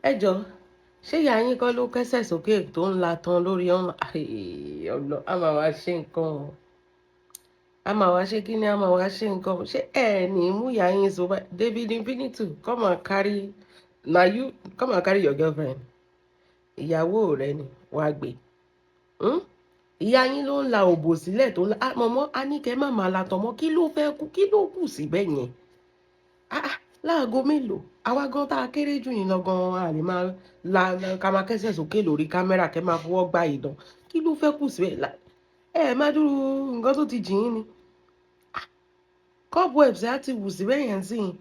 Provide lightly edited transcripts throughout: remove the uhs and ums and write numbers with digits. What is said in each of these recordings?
Ẹ jọ, ṣé ìyá yín kọ́ ló kẹ́sẹ̀ sókè tó ń la tán lórí ọ̀nà? Ọ̀nà a máa wá ṣe nǹkan o. A máa wá ṣe kíni, a máa wá ṣe nǹkan o. Ṣé ẹ ní mú ìyá yín so báyìí? David Infinity, come and carry, na you come and carry your girlfriend. Ìyàwó rẹ ni wàá gbé. Hmm? Ìyá yín ló ń la òbò sílẹ̀ tó ń la. Ah, mọ̀mọ́, a ní kẹ́ má máa la tọmọ. Kí ló fẹ́ kú? Kí ló kù síbẹ̀ yẹn? Ah, ah, láago mélòó? Àwa gan tá a kéré jù yín lọ gan, a lè máa la ká máa kẹ́sẹ̀ sókè lórí kámẹ́rà kẹ́ máa fọwọ́ gbá ìdán. Kí ló fẹ́ kù síbẹ̀? Ẹ má dúró nǹkan tó ti jìn yín ni. Cobwebs á ti wù síbẹ̀ yẹn sí i.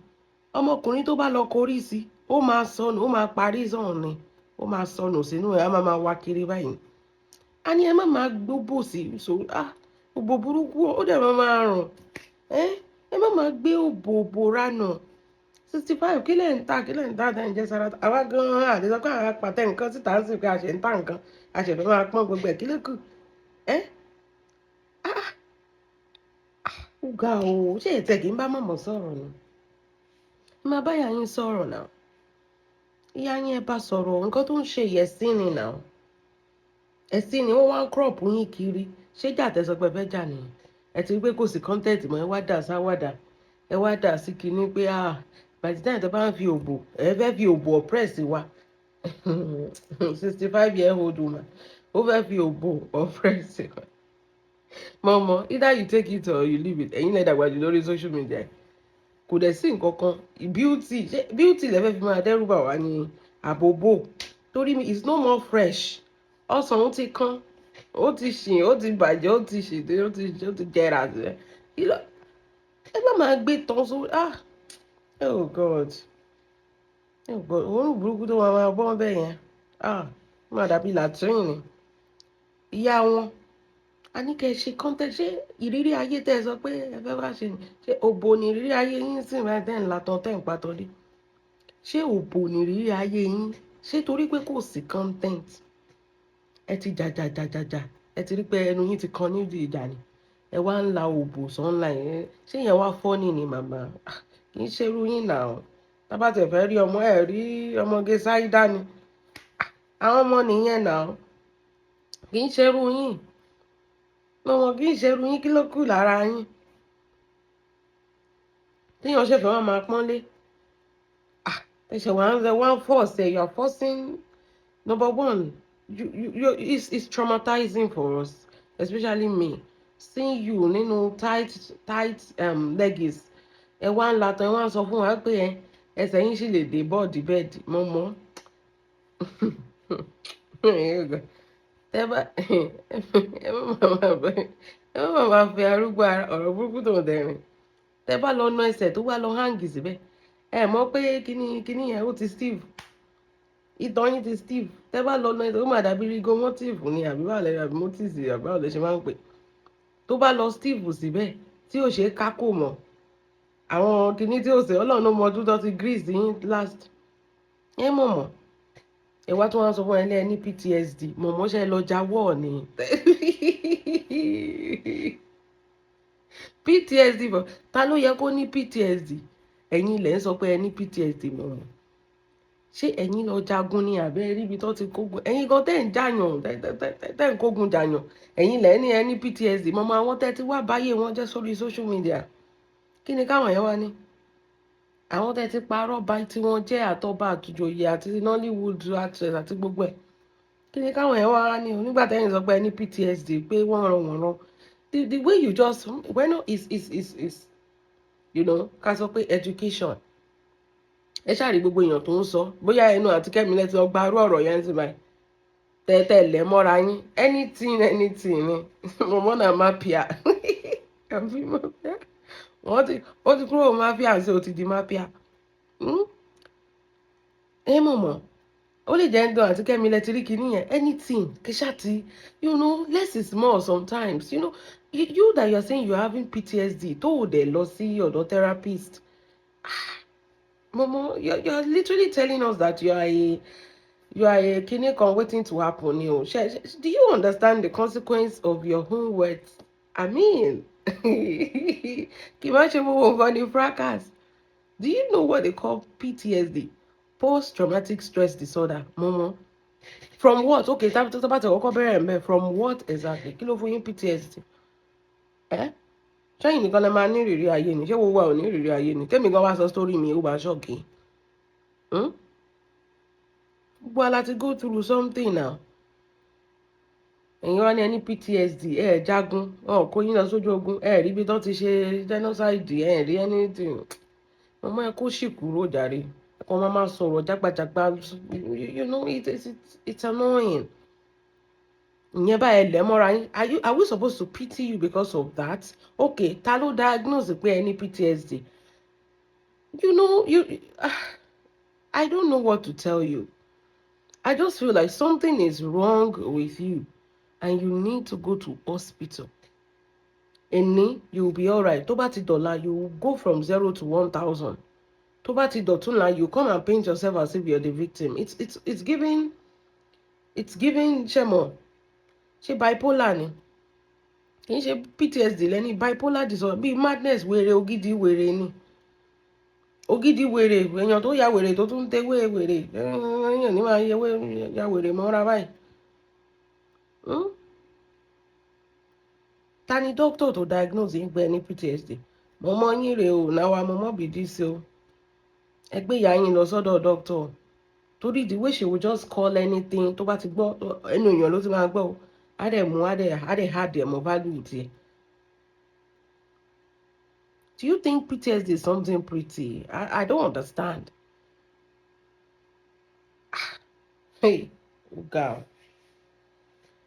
Ọmọkùnrin tó bá lọ korí sí, ó máa sọnù, ó máa parí sọ̀hún ni. Ó máa sọnù sínú ẹ̀, á máa máa wá kiri báyìí. A ní ẹ má máa gbóbò sí so, ah, òbò burúkú ó dẹ̀ máa máa rùn. Ẹ má máa gbé òbò òbò ránù. 65, kí lẹ̀ ń ta, kí lẹ̀ ń ta tẹ̀ ń jẹ́ sára. Àwa gan-an àti sọ pé àwa pàtẹ nǹkan síta ń sìn pé a ṣẹ̀ ń ta nǹkan, a ṣẹ̀ fẹ́ máa pọ́n gbogbo ẹ̀, kí ló kù? Ẹ́, ah, ah, ó ga o, ṣé ètẹ̀ kì í bá mọ̀mọ́ sọ̀rọ̀ ni? Ẹ máa bá ìyá yín sọ̀rọ̀ náà. Ìyá yín, ẹ bá sọ̀rọ̀, nǹkan tó ń ṣe ẹ̀sín ni náà. Ẹ̀sín ni wọ́n wá ń crop yín kiri. Ṣé jà tẹ́ sọ pé ẹ fẹ́ jà nìyẹn? Ẹ ti rí pé kò sí content mọ́, ẹ wá dà sáwàdà, ẹ wá dà sí kinní pé, ah, by the time tẹ́ bá ń fi òbò, ẹ fẹ́ fi òbò oppress wa. 65 year old woman, ó fẹ́ fi òbò oppress wa. Mọ̀mọ́, either you take it or you leave it. Ẹ̀yin lẹ dàgbà jù lórí social media. Kò dẹ̀ sí nǹkan kan. Beauty, ṣé beauty lẹ fẹ́ fi máa dẹ́rù bà wá ní àbòbò? Torí mi, it's no more fresh. Ọsàn ó ti kán, ó ti ṣìn, ó ti bàjẹ́, ó ti ṣì, ó ti jẹrà sí. Ẹ má máa gbé tán sórí. Ah, oh God. Òórùn burúkú tó máa máa bọ́ bẹ́ẹ̀ yẹn, ah, ó máa dàbí latrine ni. Ìyá wọn, a ní kẹ́ ẹ ṣe content. Ṣé ìrírí ayé tẹ́ ẹ sọ pé ẹ fẹ́ wá ṣe ni? Ṣé òbò ni ìrírí ayé yín sì máa tẹ́ ń latọ́ tẹ́ ń patọ́ dé? Ṣé òbò ni ìrírí ayé yín? Ṣé torí pé kò sí content, ẹ ti jà jà jà jà jà, ẹ ti rí pé ẹnu yín ti kan nídìí ìjà ni, ẹ wá ń la òbò online? Ṣé yẹn wá funny ni, màmá? Kì í ṣerú yín náà. Tábà tẹ̀ fẹ́ rí ọmọ ẹ̀ rí ọmọge sáídá ni àwọn ọmọ nìyẹn náà. Kì í ṣerú yín ọmọ, kì í ṣerú yín. Kí ló kù lára yín téèyàn ṣẹ̀fẹ̀ wọn máa pọ́nlé? Ẹ̀ṣẹ̀ wà ń wá force ẹ̀. You are forcing. Number one, you it's traumatizing for us, especially me, seeing you nínú tight tight leggings. Ẹ wá ń latọ̀, ẹ wá ń sọ fún wa pé ẹ ẹsẹ̀ yín sì lè dé bọ́ọ̀dì bẹ́ẹ̀dì mọ́mọ́. Ẹ bá ẹ má máa fi arúgbó ọ̀rọ̀ burúkú tó ń dẹ̀rìn. Tẹ bá lọ na ẹsẹ̀ tó wá lọ hang síbẹ̀, ẹ mọ̀ pé kíní kíní yẹn ó ti stiff, ìtàn yín ti stiff. Tẹ bá lọ na ẹsẹ̀, ó máa dàbí rigor mortis ni, àbí báwo lẹ, àbí mortis, àbí báwo lẹ ṣe máa ń pè, tó bá lọ stiff síbẹ̀ tí ò ṣe é kákò mọ́. Àwọn kíní tí ó ṣe, Ọlọ́run ló mọ ọdún tó ti grease yín last. Ẹ mọ̀ mọ̀, ẹ wá tó wá sọ fún ẹ lẹ́ẹ̀ ní PTSD. Mọ̀mọ́, ṣe lọ jáwọ́ ni PTSD bọ̀? Ta ló yẹ kó ní PTSD? Ẹ̀yin ilẹ̀ ń sọ pé ẹ ní PTSD. Mọ̀mọ́, ṣé ẹ̀yin lọ jagun ni, àbẹ́ ríbi tó ti kógun? Ẹ̀yin gan tẹ́ ń jàyàn, tẹ́ ń kógun jàyàn, ẹ̀yin lẹ́ ní ẹ ní PTSD. Mọ̀mọ́, àwọn tẹ́ ti wá báyé wọn jẹ́ sórí social media, kí ni káwọn yẹn wá ní? Àwọn tẹ́ ti parọ́ bá tí wọ́n jẹ́ àtọ́ba àtúnjòyè àti Nollywood actress àti gbogbo ẹ̀, kí ni káwọn yẹn wá ní o nígbà tẹ́yìn sọ pé ẹ ní PTSD, pé wọ́n ràn wọ́n rán? The way you just, when is ká sọ pé education, ẹ ṣáà rí gbogbo èèyàn tó ń sọ, bóyá ẹnu àti Kẹ́mi lẹ́tí ọgbà arú ọ̀rọ̀ yẹn ti báyìí tẹ́tẹ́ lẹ́ mọ́ra yín. Anything, anything ni mọ̀mọ́ náà mafia, àbí mafia? Wọ́n ti, ó ti kúrò mafia sí, ó ti di mafia. Ẹ mọ̀mọ́, ó lè jẹ́ ń dán àti Kẹ́mi lẹ́tí rí kinní yẹn. Anything kí ṣáà ti, less is more sometimes. You that you are saying you are having PTSD, tó o dẹ̀ lọ sí ọ̀dọ̀ therapist. Ah, Momo, you are literally telling us that you are a kini kan waiting to happen ni o. Do you understand the consequence of your own words? I mean, kì í má ṣe gbogbo nǹkan ní fracas. Do you know what they call PTSD? Post-traumatic stress disorder, mọ́mọ́. From what? Okay, tá tó bá tẹ̀ kọ́kọ́ bẹ̀rẹ̀ mẹ́, from what exactly? Kí ló fún yín PTSD? Ẹ́ ṣẹ́yìn nìkan lẹ máa ní ìrírí ayé ni? Ṣé wo wà ò ní ìrírí ayé ni? Tẹ́mi gan wá sọ story mi, ó bá shock. Gbogbo ala ti go through something now. Ẹ̀yin wá ní ẹni PTSD, ẹ̀ jagun, wọn kó yín lọ sójú ogun, ẹ̀ rí ibi tó ti ṣe genocide, ẹ̀ rí anything. Mọ̀mọ́, ẹ kó sì kúrò jàre. Ẹ kàn máa máa sọ̀rọ̀ jágbajàgba, it's annoying. Ìyẹn báyẹn lẹ̀ mọ́ra yín. Are we supposed to pity you because of that? Okay, ta ló diagnose pé ẹ ní PTSD? You know, you, I don't know what to tell you. I just feel like something is wrong with you and you need to go to hospital. Ẹni, you will be alright. Tó bá ti dọ̀la, you will go from 0 to 1,000. Tó bá ti dọ̀túnla, you come and paint yourself as if you're the victim. It's giving ṣẹ́mọ̀. Ṣé bipolar ni? Kì í ṣe PTSD lẹ́ni, bipolar disorder bíi madness, wèrè, ògidì wèrè ni. Ògidì wèrè, èèyàn tó ya wèrè tó tún tewé wèrè, èèyàn ní máa yẹwé ya wèrè mọ́ra báyìí. Ta ni doctor tó diagnose yín pé ẹ ní PTSD? Mọ̀mọ́ yín rèé o, náwa mọ̀mọ́ bí dísí o. Ẹ gbé ìyá yín lọ sọ́dọ̀ doctor. Torí the way she will just call anything tó bá ti gbọ́, ẹnu èèyàn ló ti máa gbọ́ o. Á dẹ̀ mú, á dẹ̀ add ẹ̀ mọ́ value tiẹ̀. Do you think PTSD is something pretty? I don't understand. Ah, hey, oh God.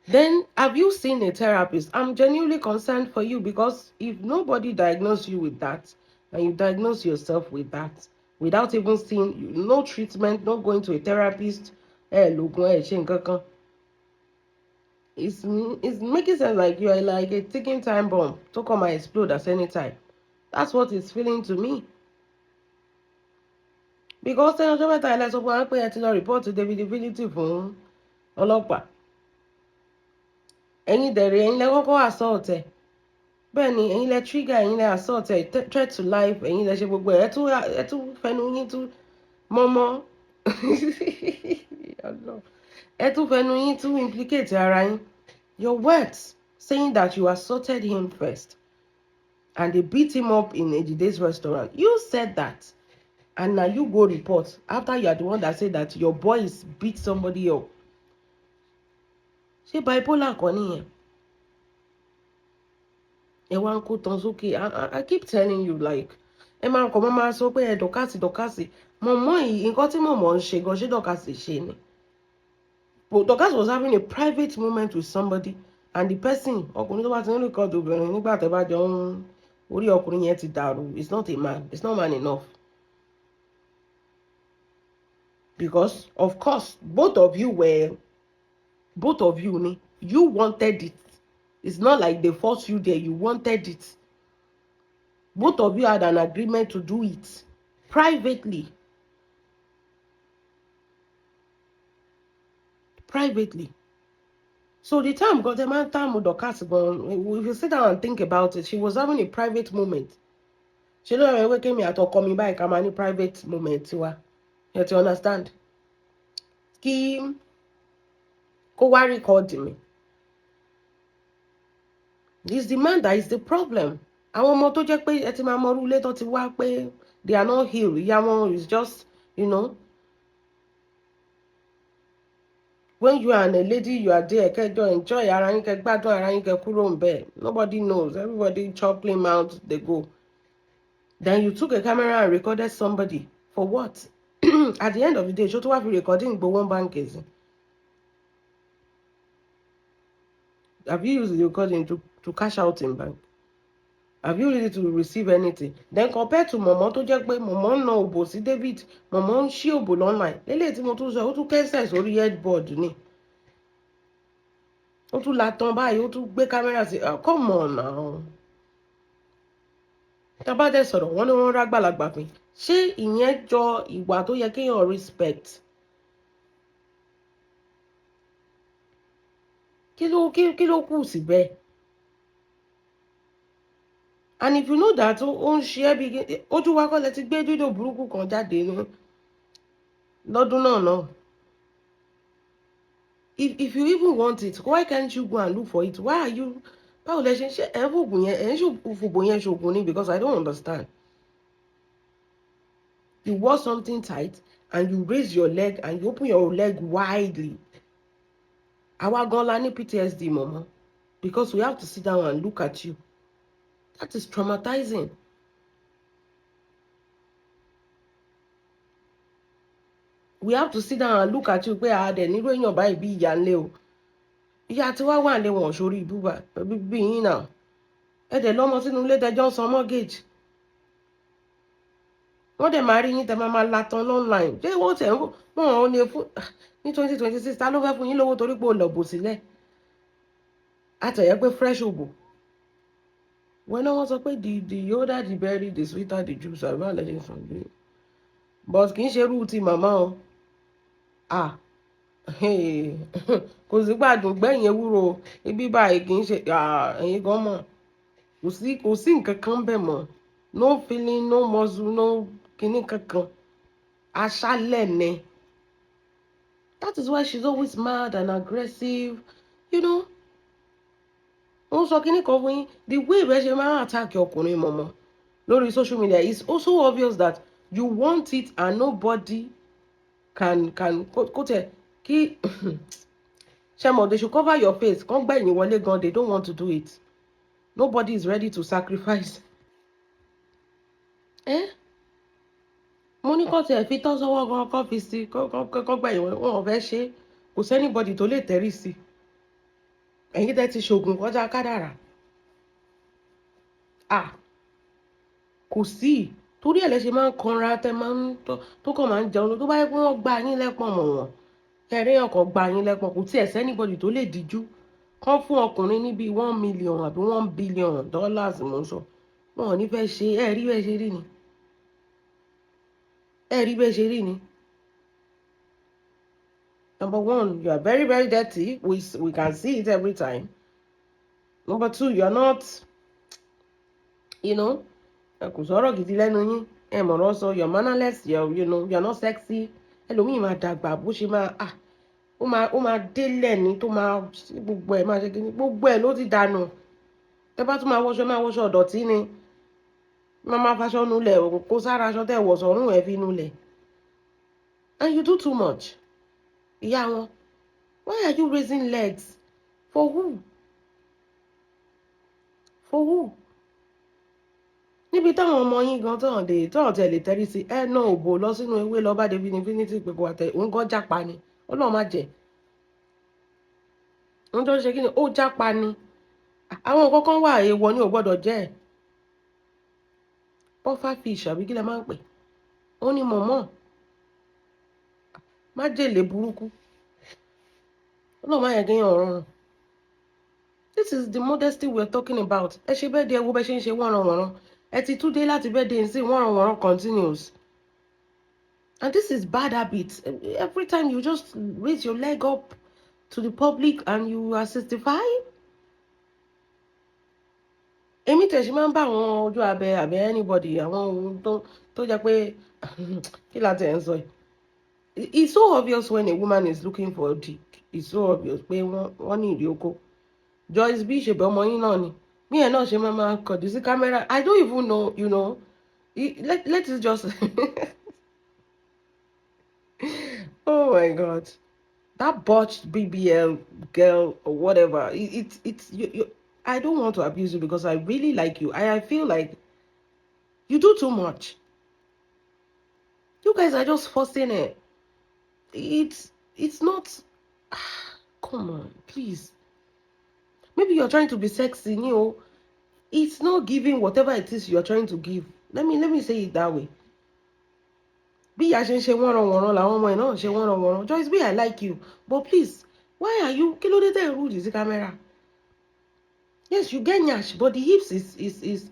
Then, have you seen a therapist? I'm genuinely concerned for you because if nobody diagnosed you with that, and you diagnose yourself with that, without even seeing, no treatment, not going to a therapist, ẹ lògùn, ẹ ṣe nǹkan kan. It's making sense like you are like a ticking time bomb to come and explode at any time. That's what it's feeling to me. Because ẹni ọjọ́ mẹ́ta ilé sọ fún wa pé ẹ ti lọ report David Infinity fún ọlọ́pàá. Ẹ̀yin dẹ̀rẹ̀, ẹ̀yin lẹ kọ́kọ́ assault ẹ̀. Bẹ́ẹ̀ ni, ẹ̀yin lẹ trigger, ẹ̀yin lẹ assault ẹ̀, threat to life, ẹ̀yin lẹ ṣe gbogbo ẹ̀, ẹ tún fẹnu yín tún mọ́mọ́. Ẹ tún fẹnu yín tún implicate ara yín. Your words saying that you assaulted him first and they beat him up in Ejide's restaurant. You said that. And now you go report after you are the one that said that your boys beat somebody up. Ṣé bipolar kọ́ nìyẹn? Ẹ wá ń kó tán sókè. I keep telling you, like, ẹ máa kọ́ máa sọ pé ẹ Dorcas, Dorcas. Mọ̀mọ́ yìí, nǹkan tí mọ̀mọ́ ń ṣe gan, ṣé Dorcas ṣe ni? But Dorcas was having a private moment with somebody and the person, ọkùnrin tó bá ti ń record obìnrin nígbà tẹ́ bá jọ ń, orí ọkùnrin yẹn ti dàrú. It's not a man. It's not man enough. Because of course, both of you were, both of you ni, you wanted it. It's not like they forced you there. You wanted it. Both of you had an agreement to do it privately. Privately. So the time got the man time with Dorcas, if you sit down and think about it, she was having a private moment. She don't have a me àtọkọ mi báyìí ká máa ní private moment tiwa. You to understand? Kí kó wá record mi. It's the man that is the problem. Àwọn ọmọ tó jẹ́ pé ẹ ti máa mọrú ilé tó ti wá pé they are not healed. Ìyá wọn is just when you are a lady, you are there, kẹjọ enjoy ara yín, kẹ gbádùn ara yín, kẹ kúrò ńbẹ̀. Nobody knows. Everybody chop clean mouth, they go. Then you took a camera and recorded somebody. For what? At the end of the day, ṣó tó wá fi recording gbowó báńkì sí? Have you used the recording to cash out in bank? Have you used it to receive anything? Then compared to mọ̀mọ́ tó jẹ́ pé mọ̀mọ́ ń na òbò sí David, mọ̀mọ́ ń ṣí òbò online. Lélẹ̀ tí mo tún sọ, ó tún kẹ́sẹ̀ sórí headboard ni. Ó tún la tán báyìí, ó tún gbé kámẹ́rà sí. Oh, come on now. Tá bá dẹ̀ sọ̀rọ̀, wọ́n ní wọ́n rágbàlagbà pín. Ṣé ìyẹn jọ ìwà tó yẹ kéèyàn respect? Kí ló kù síbẹ̀? And if you know that ó ń ṣe é bí ojú wa kọ́ lẹ ti gbé dídò burúkú kan jáde ní. Lọ́dún náà náà. If you even want it, why can't you go and look for it? Why are you, báwo lẹ ṣe ń ṣe ẹ fògùn yẹn, ẹ ń fòbò yẹn ṣògùn ni? Because I don't understand. You wore something tight and you raise your leg and you open your leg widely. Àwa gan la ní PTSD mọ̀mọ́, because we have to sit down and look at you. That is traumatizing. We have to sit down and look at you pé àádẹ nírú èèyàn báyìí bí ìyá ńlẹ o. Ìyá tí wàá wà lé wọn sórí ibùbà bí yín náà. Ẹ dẹ̀ lọ́mọ sínú ilé tẹjọ́ ń san mortgage. Wọ́n dẹ̀ máa rí yín tẹ máa máa latan online. Ṣé wọ́n tẹ̀ wọ́n ò ní fún ní 2026? Ta ló fẹ́ fún yín lówó torí pé o lọ bò sílẹ̀? Àtẹ̀yẹ́ pé fresh òbò. Wọ́n náà wọ́n sọ pé the older the berry, the sweeter the juice, àbí àlẹ́ ṣe sàn bí. But kì í ṣe irú ti màmá o. Ah, kò sí gbàdùn gbẹ̀yìn ewúro ibi báyìí, kì í ṣe ẹ̀yin gan mọ̀. Kò sí nǹkan kan bẹ̀ mọ́. No feeling, no muscle, no kinní kankan. Aṣálẹ̀ ni. That is why she's always mad and aggressive. Ó ń sọ kinní kan fún yín, the way bẹ́ẹ̀ ṣe máa ń attack ọkùnrin mọ̀mọ́ lórí social media is also obvious that you want it and nobody can kó tẹ̀ kí ṣe mọ̀. They should cover your face kán gbẹ̀yìn wọlé gan, they don't want to do it. Nobody is ready to sacrifice. Eh? Mo ní kó tiẹ̀ fi tọ́ sọ́wọ́ gan, kó fi sí kó gbẹ̀yìn wọlé, wọn ò fẹ́ ṣe. Kò sí anybody tó lè tẹ̀rí sí ẹ̀yin tẹ́ ti ṣoògùn kọjá kádàrà. Ah, kò sí torí ẹ̀ lẹ́ ṣe máa ń kanra tẹ́ máa ń tó kàn máa ń jẹun. Tó bá yẹ pé wọ́n gbá yín lẹ́pọ̀n mọ̀ wọ́n kẹrin ọkọ̀ gbá yín lẹ́pọ̀n, kò tiẹ̀ sí anybody tó lè díjú kán fún ọkùnrin ní bíi 1 million àbí $1 billion. Mò ń sọ, wọn ò ní fẹ́ ṣe. Ẹ rí bẹ́ẹ̀ ṣe rí ni, ẹ rí bẹ́ẹ̀ ṣe rí ni. Number one, you are very, very dirty. We can see it every time. Number two, you are not, ẹ kò sọ̀rọ̀ gidi lẹ́nu yín, ẹ mọ̀rọ̀ sọ, you're mannerless, you're not sexy. Ẹlòmíì máa dàgbà bó ṣe máa, ah, ó máa délẹ̀ ní tó máa gbogbo ẹ̀ máa ṣe kí ni, gbogbo ẹ̀ ló ti dànù. Tẹ́ bá tún máa wọṣọ ọ̀dọ̀tí ni. Máa máa faṣọ nulẹ̀, kó sára aṣọ tẹ́ wọ̀ sọ́rùn ẹ̀ fi nulẹ̀. And you do too much. Ìyá wọn, why are you raising legs? For who? For who? Níbi táwọn ọmọ yín gan tán lè tán tẹ̀ lè tẹ́rí sí ẹ náà, òbò lọ sínú ewé lọ bá David Infinity pé kò wà tẹ òun gan jápa ni. Ọlọ́run má jẹ́ òun tó ń ṣe kí ni, ó jápa ni. Àwọn nǹkan kan wà, èèwọ̀ ni, ò gbọ́dọ̀ jẹ́ ẹ̀. Puffer fish àbí kí lẹ máa ń pè ó ní mọ̀mọ́ májèlé burúkú. Ọlọ́run má yẹ kéèyàn rọrùn. This is the modesty we are talking about. Ẹ ṣe bẹ́ẹ̀ di, ẹ wo bẹ́ẹ̀ ṣe ń ṣe wọ́nranwọ̀nran. Ẹ ti tún dé láti bẹ́ẹ̀ dé sí wọ́nranwọ̀nran continues, and this is bad habit. Every time you just raise your leg up to the public and you are 65. Èmi tẹ̀sí máa ń bá àwọn ojú abẹ àbẹ anybody, àwọn ohun tó jẹ́ pé kí la tẹ̀ ń sọ yìí. It's so obvious when a woman is looking for a dick. It's so obvious pé wọ́n ní ìdí oko. Joyce B, ṣèbẹ̀ ọmọ yín náà ni bí ẹ̀ náà ṣe máa máa kọ̀dí sí camera. I don't even know. Let it just, oh my God, that botched BBL girl or whatever, it's you, you, I don't want to abuse you because I really like you. I feel like you do too much. You guys are just forcing it. It's not, come on, please. Maybe you're trying to be sexy. It's not giving whatever it is you're trying to give. Let me say it that way. Bí ìyá ṣe ń ṣe wọ́nranwọ̀nran làwọn ọmọ ẹ̀ náà ṣe wọ́nranwọ̀nran. Joyce B, I like you, but please, why are you, kí ló dé tẹ̀ ń rude sí camera? Yes, you get nyash, but the hips is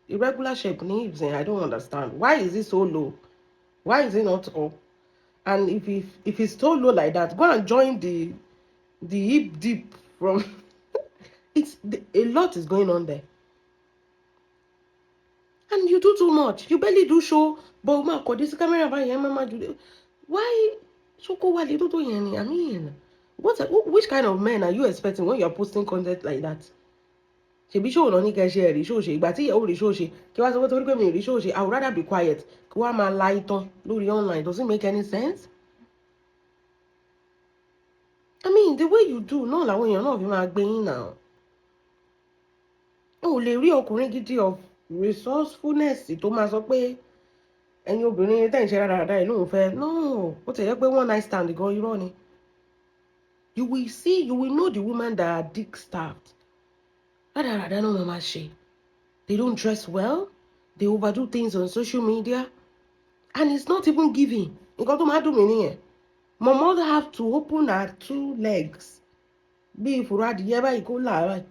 irregular shape ní hips, and I don't understand. Why is it so low? Why is it not up? And if it's so low like that, go and join the hip deep from it's a lot is going on there. And you do too much. You barely do show, but ma kò dé sí camera báyìí, ẹ má má ju. Why ṣókó wá lè tó tó yẹn ni? I mean, which kind of men are you expecting when you are posting content like that? Ṣèbí ṣòwò náà ní kẹ́ ṣe ẹ̀rí ṣòṣe ìgbà tí ìyàwó rí ṣòṣe kí wá sọ pé torí pé mi rí ṣòṣe, I would rather be quiet, kí wá máa la ìtàn lórí online. Does it make any sense? I mean, the way you do náà làwọn èèyàn náà fi máa gbé yín náà. O ò lè rí ọkùnrin gidi of resourcefulness tó máa sọ pé ẹ̀yin obìnrin tẹ̀ ń ṣe rádaràda yìí lóun fẹ́. No, ó ti yẹ pé one night stand gan, irọ́ ni. You will see, you will know the woman that are dick starved. Rádaràda náà wọ́n máa ṣe. They don't dress well, they overdo things on social media, and it's not even giving. Nǹkan tó máa dùn mí nìyẹn. My mother have to open her two legs bí ìfòrò adìyẹ báyìí kó là báyìí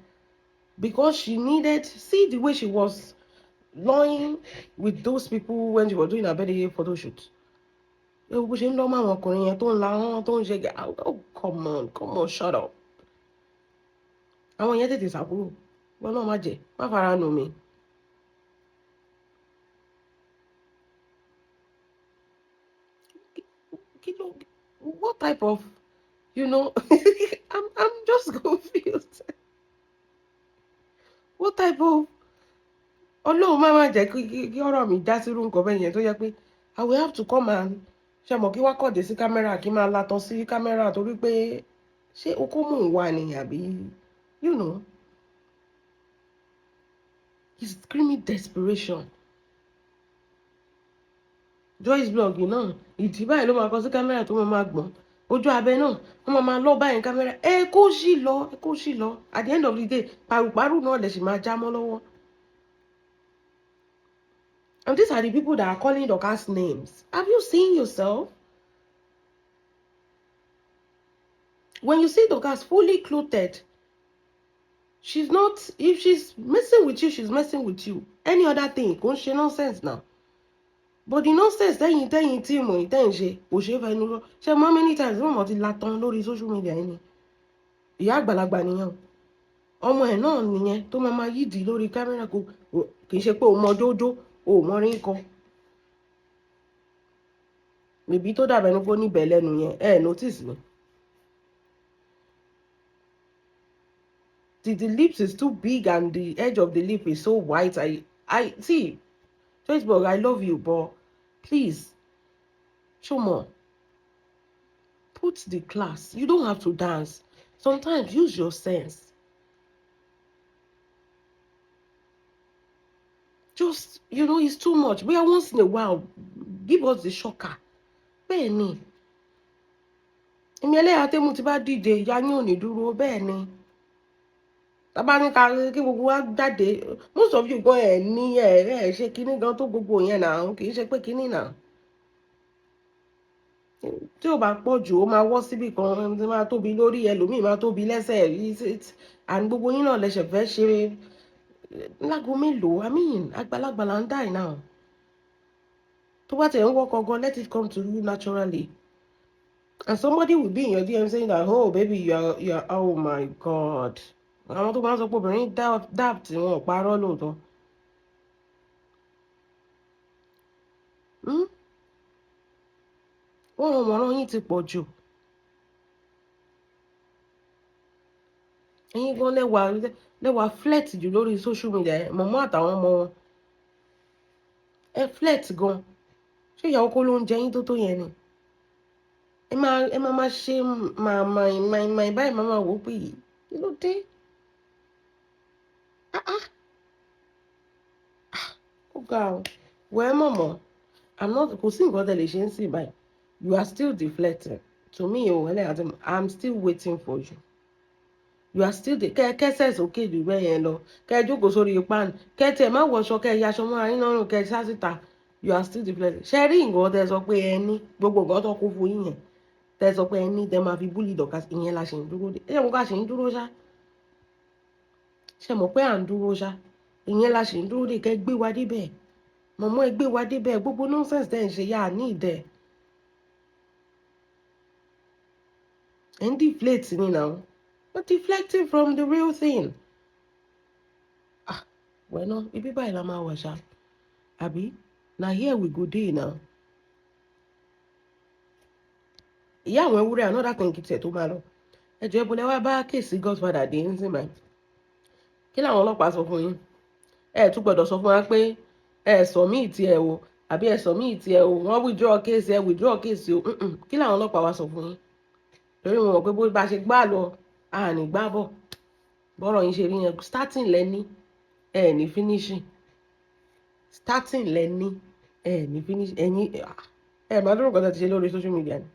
because she needed. See the way she was lying with those people when she was doing her birthday photo shoot. Ẹ wo bó ṣe ń lọ́ mọ́ àwọn ọkùnrin yẹn tó ń la hán tó ń ṣe. Oh, come on, come on, shut up. Àwọn yẹn tètè sàkúrò wọn náà. Má jẹ má fara nù mí. Kí ló, what type of, I'm just confused. What type of, Ọlọ́run má má jẹ́ kí ọ̀rọ̀ mi já sírú nǹkan bẹ́ẹ̀ yẹn tó yẹ pé I will have to come and ṣe mọ̀ kí wá kọ̀dé sí camera, kí máa latọ́ sí camera torí pé ṣé okó mò ń wà ní àbí, he's screaming desperation. Joyce blog náà, ìdí báyìí ló máa kọ sí camera tó máa máa gbọ̀n ojú abẹ náà, wọ́n máa máa lọ báyìí camera. Ẹ kó sì lọ, ẹ kó sì lọ. At the end of the day, paruparu náà lè sì máa já mọ́ lọ́wọ́. And these are the people that are calling Dorcas names. Have you seen yourself? When you see Dorcas fully clothed, she's not, if she's messing with you, she's messing with you. Any other thing, kò ń ṣe nonsense now. But the nonsense tẹ́yìn tẹ́yìn tí mo tẹ́yìn ṣe kò ṣe é fẹnu lọ. Ṣé mo many times wọ́n mọ̀ ti la tán lórí social media yìí ni? Ìyá àgbàlagbà nìyẹn o. Ọmọ ẹ̀ náà nìyẹn tó máa máa yídìí lórí camera. Kò kì í ṣe pé o mọ jójó, o ò mọ rí kọ. Bèbí tó dàbẹ̀ ní kó níbẹ̀ lẹ́nu yẹn, ẹ notice ni. The lips is too big and the edge of the lip is so white. I see, Joyceblog, I love you, but please, show more. Put the class. You don't have to dance. Sometimes use your sense. Just, it's too much. We are once in a while, give us the shocker. Bẹ́ẹ̀ ni. Èmi ẹlẹ́yà tẹ́mu ti bá dìde, ìyá yín ò ní dúró. Bẹ́ẹ̀ ni. Tá bá ní ká kí gbogbo wa jáde, most of you gan ẹ̀ ní ẹ̀ ẹ̀ ṣe kinní gan tó gbogbo yẹn náà, kì í ṣe pé kinní náà. Tí ò bá pọ̀ jù, ó máa wọ́ síbì kan, tí máa tóbi lórí ẹlòmíì, máa tóbi lẹ́sẹ̀, and gbogbo yín náà lẹ́sẹ̀ fẹ́ ṣe lágo mélòó. I mean, àgbàlagbà là ń dà náà. Tó bá tẹ̀ ń wọ́kọ̀ gan, let it come to you naturally. And somebody will be in your DM saying that, "Oh baby, you are, oh my God." Àwọn tó máa ń sọ pé obìnrin daft, wọn ò parọ́ lóòótọ́. Wọ́n ràn wọ́n yín ti pọ̀ jù. Ẹ̀yin gan lẹ́wà lẹ́wà flirt jù lórí social media ẹ̀, mọ̀mọ́ àtàwọn ọmọ wọn. Ẹ flirt gan. Ṣé ìyàwó kó ló ń jẹ yín tó tó yẹn ni? Ẹ máa máa ṣe máa máa máa máa báyìí, máa máa wò ó pé kí ló dé? Ah ah. Ó ga o. Well, mọ̀mọ́, I'm not, kò sí nǹkan tẹ́ lè ṣe ń sìn báyìí. You are still deflecting. To me, o, ẹlẹ́yà tí I'm still waiting for you. You are still the kẹ́ kẹ́sẹ̀ sókè jù bẹ́ẹ̀ yẹn lọ. Kẹ́ jókòó sórí pan. Kẹ́ tiẹ̀ má wọṣọ, kẹ́ yaṣọ mọ́ra yín lọ́rùn, kẹ́ sá síta. You are still deflecting. Ṣé rí nǹkan tẹ́ sọ pé ẹ ní gbogbo nǹkan tó kún fún yín yẹn? Tẹ́ sọ pé ẹ ní tẹ́ máa fi bully Dorcas, ìyẹn la ṣe ń dúró dé. Ẹ mọ̀ pé a ṣe ń dúró ṣá. Ṣé mọ̀ pé à ń dúró ṣá? Ìyẹn la ṣe ń dúró dé, kẹ́ gbé wa débẹ̀. Mọ̀mọ́ ẹ gbé wa débẹ̀, gbogbo nonsense tẹ́ ń ṣe yá ní ìdẹ̀. Ẹ ń deflate ni now. You're deflecting from the real thing. Ah, well, no, ibi báyìí la máa wà ṣá. Àbí? Na here we go dey now. Ìyá àwọn ewúrẹ́, another thing tiẹ̀ tó máa lọ. Ẹ jọ̀ọ́, ibo lẹ wá bá case Godfather dé ń sìn báyìí? Kí làwọn ọlọ́pàá sọ fún yín? Ẹ tún gbọ́dọ̀ sọ fún wa pé ẹ sọ míì tiẹ̀ o, àbí ẹ sọ míì tiẹ̀ o, wọ́n withdraw case, ẹ withdraw case o. Kí làwọn ọlọ́pàá wa sọ fún yín? Torí wọn mọ̀ pé bó bá ṣe gbá lọ, a ní gbá bọ̀. Bọ́rọ̀ yín ṣe rí yẹn, starting lẹ́ní, ẹ ní finishing. Starting lẹ́ní, ẹ ní finishing. Ẹ̀yin ẹ máa dúró nǹkan tó ti ṣe lórí social media ni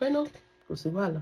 pẹ́ náà, kò sí wàhálà.